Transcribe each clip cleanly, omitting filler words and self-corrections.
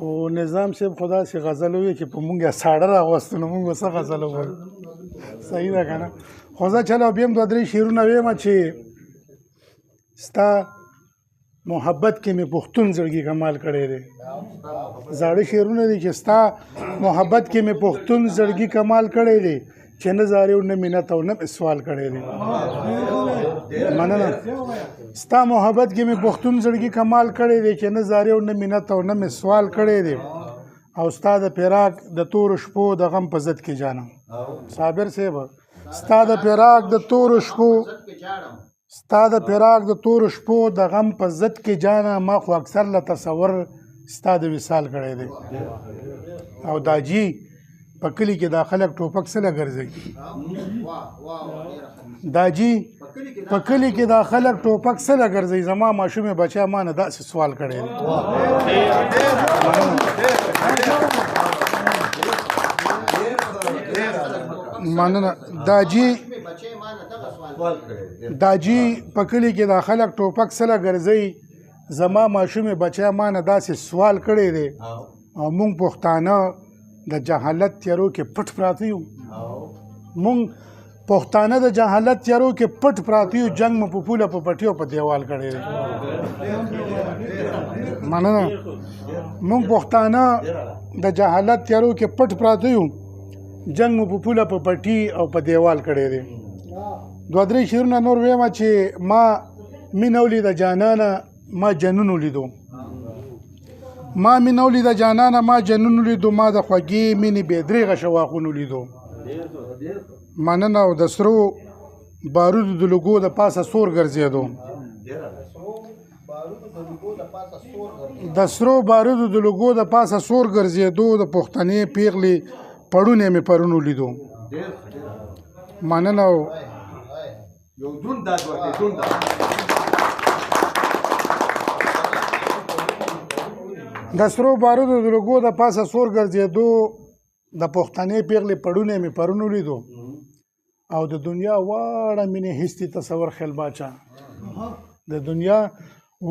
او نظام صاحب خدا سي غزل وی چې په مونږه ساړه راغوستو نو مونږ څه غزل وویل. صحیح ده کنه؟ خو زه چلو بیا هم دوه درې شعرونه ویم چې ستا محبت کې مې پښتون زړګي کمال کړی دی. زاړه شعرونه دي چې ستا محبت کې مې پښتون زړګي کمال کړی دی، چې نه زارې او نه منت او نه مې سوال کړی دی. مننه. ستا محبت کې مې پښتون زړګي کمال کړی دی، چې نه زارې او نه منت او نه مې سوال کړی دی. او ستا د فراق د تورو شپو د غم په ضد کې جانم. صابر صاحب، ستا د فراق د تورو شپو، ستا د فراق د تورو شپو د غم په ضد کې جانه، ما خو اکثر له تصور ستا د وصال کړی دی. او داجی په کلي کې دا خلک ټوپک سره ګرځي. داجی په کلي کې دا خلک ټوپک سره ګرځي، زما ماشومې بچا ما نه داسې سوال کړی دی. مننه. داجی په کلي کې دا خلک ټوپک سره ګرځي، زما ماشومې بچا ما نه داسې سوال کړی دی. او مونږ پښتانه د جهالت تیارو کې پټ پراته یو. مونږ پښتانه د جهالت تیارو کې پټ پراته یو، جنگ مو په پوله په پټي او په دیوال کړی دی. مننه. مونږ پښتانه د جهالت تیارو کې پټ پراته یو، جنگ مو په پوله په پټي او په دیوال کړی دی. دوه درې شعرونه نور وایم چې ما مینه ولیده جانانه، ما جنون ولیدو. ما مینه ولیده جانانه، ما جنون ولیدو، ما د خوږې مینې بې درېغه شواخونه ولیدو. مننه. او د سرو بارودو د لوګو د پاسه سور ګرځېدو، د سرو بارودو د لوګو د پاسه سور ګرځېدو، د پښتنې پیغلې پړونی مې پرون ولیدو. مننه. او یو دروند داد ورکړئ، دروند داد. د سرو بارودو د لوګو د پاسه سور ګرځېدو، د پښتنې پیغلې پړونی مې پرون ولیدو. او د دنیا واړه مینې هستي تصور خیل باچا، د دنیا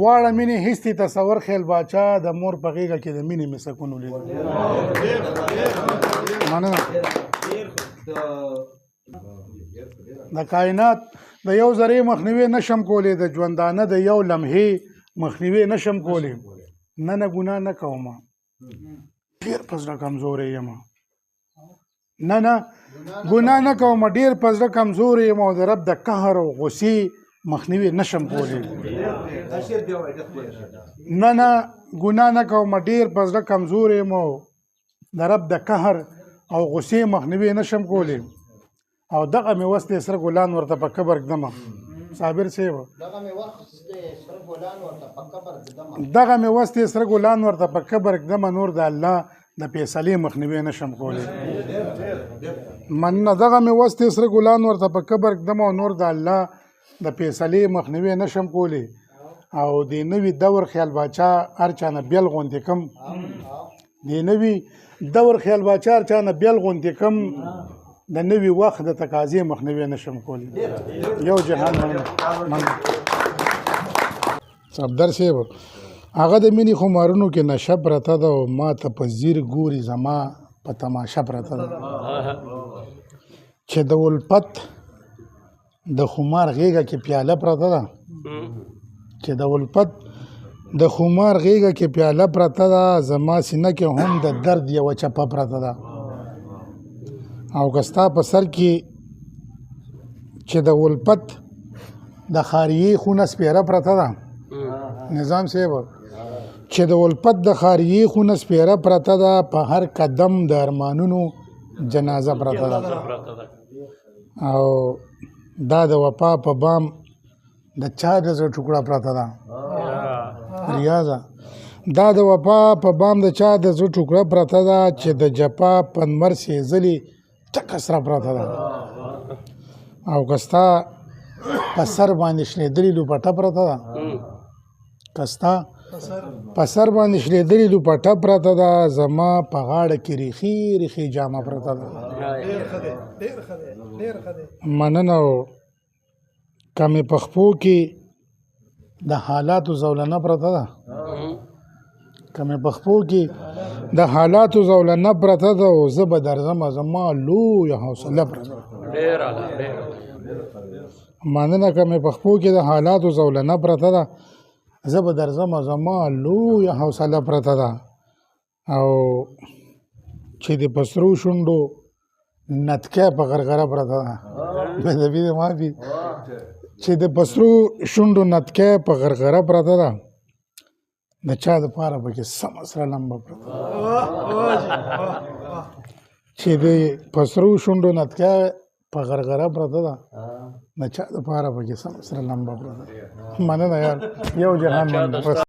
واړه مینې هستي تصور خیل باچا، د مور په غېږه کې د مینې مې سکون ولیدو. مننه. د کائنات د یو ذرې مخنیوی نشم کولی، د ژوندانه د یو لمحې مخنیوی نشم کولی. نه نه ګناه نه کوم، ډېر په زړه کمزوری یم. نه نه ګناه نه کوم، ډېر په زړه کمزوری یم، او د رب د قهر او غصې مخنیوی نشم کولی. نه نه ګناه نه کوم، ډېر په زړه کمزوری یم، او د رب د قهر او غصې مخنیوی نشم کولی. او دغه مې وس دی سره ګلان ورته په قبر ږدمه. صابر صاحب، دغه مې وس دی سره ګلان ورته په قبر ږدمه، نور د الله د فیصلې مخنیوی نشم کولی. مننه. دغه مې وس دی سره ګلان ورته په قبر ږدمه، او نور د الله د فیصلې مخنیوی نشم کولی. او د نوي دور خیال باچا هر چا نه بېل غوندې کم، د نوي دور خیال باچا هر چا نه بېل غوندې کم، د نوي وخت د تقاضې مخنیوی نشم کولی. یو جهان مننه. صفدر صاحب، هغه د مینې خمارونو کې نشه پرته ده، او ما ته په ځیر ګوري زما په تماشه پرته ده، چې د الفت د خمار غېږه کې پیاله پرته ده، چې د الفت د خمار غېږه کې پیاله پرته ده، زما سینه کې هم د درد یوه چپه پرته ده. او که ستا په سر کې چې د الفت د خاریې خونه سپیره پرته ده، نظام صاحب، چې د الفت د خاریې خونه سپیره پرته ده، په هر قدم د ارمانونو جنازه پرته ده. او دا د وفا په بام د چا د زړه ټوکړه پرته ده. ریاضه، دا د وفا په بام د چا د زړه ټوکړه پرته ده، چې د جفا په نمر سېځلې ټکه سره پرته ده. او که ستا په سر باندې شلېدلې لوپټه پرته ده، که ستا په سر باندې شلېدلې لوپټه پرته ده، زما په غاړه کې ریښې ریښې جامه پرته ده. مننه. او که مې په خپو کې د حالاتو زولنه پرته ده، که مې په خپو کې د حالاتو زولنه پرته ده او زه به درځم، زما لویه حوصله پرته ده. ډېر اعلی، ډېر مننه. که مې په خپو کې د حالاتو زولنه پرته ده، زه به درځم، زما لویه حوصله پرته ده. او چې د پسرو شونډو نتکه په غرغره پرته ده، بې دې معافي، چې د پسرو شونډو نتکه په غرغره پرته ده، د چا د پاره پکې سمه سره لمبه پرته ده. چې د پسرو شونډو نتکه په غرغره پرته ده، د چا د پاره پکې سمه سره لمبه پرته ده. مننه یار، یو جهان مننه.